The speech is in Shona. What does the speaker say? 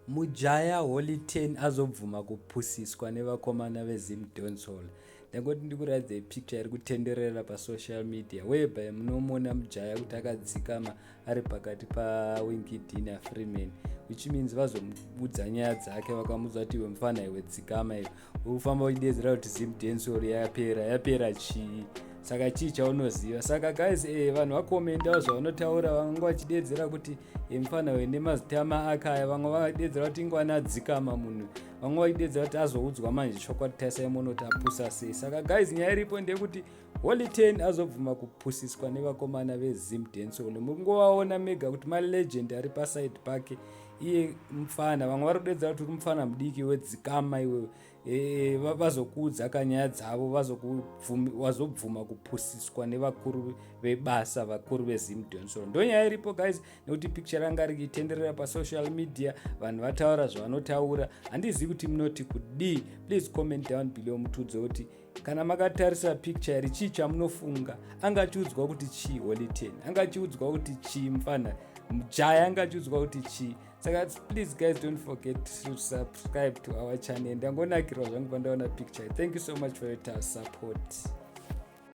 Mujaya Holy Ten azobvuma kupusiswa nevakomana veZim Dancehall. Ndangoti ndikuratidzei picture iri kutenderera pasocial media, whereby munomuona mujaya kuti akadzikama ari pakati paWinky D naFreeman, which means vazomuudza nyaya dzake, vakamuudza kuti, "Iwe mufana iwe, dzikama iwe, uri kufamba uchidedzera kuti Zim Dancehall yapera. Yapera chii? Saka chii chaunoziva?" Saka guys, vanhu vakomenda zvavanotaura. Vamwe vachidedzera kuti mufana we nemazitama akaya, vamwe vakadedzera kuti ingwana adzikama munhu, vamwe vachidedzera kuti azoudzwa manje chokwadi, tarisai munoti apusa sei. Saka guys, nyaya iripo ndeyekuti Holy 10 azobvuma kupusiswa nevakomana veZim Dancehall. Mukungovaona mega kuti malegend ari paside pake, iye mufana. Vamwe vari kudedzera kuti uri mufana mudiki wedzikama iwewe, vazokuudza kanyaya dzavo, vazobvuma kupusiswa nevakuru vebasa, vakuru veZim Dancehall. Ndo nyaya iripo guys, nekuti picture ranga richitenderera pasocial media, vanhu vataura zvavanotaura. Handizivi kuti munoti kudii. Please comment down below, mutiudze kuti kana makatarisa picture iri, chii chamunofunga? Angachiudzwa kuti chii Holy 10? Angachiudzwa kuti chii mufana mujaya? Angachiudzwa kuti chii? Saka please guys, don't forget to subscribe to our channel. Ndangonakirwa zvangu pandaona picture. Thank you so much for your support.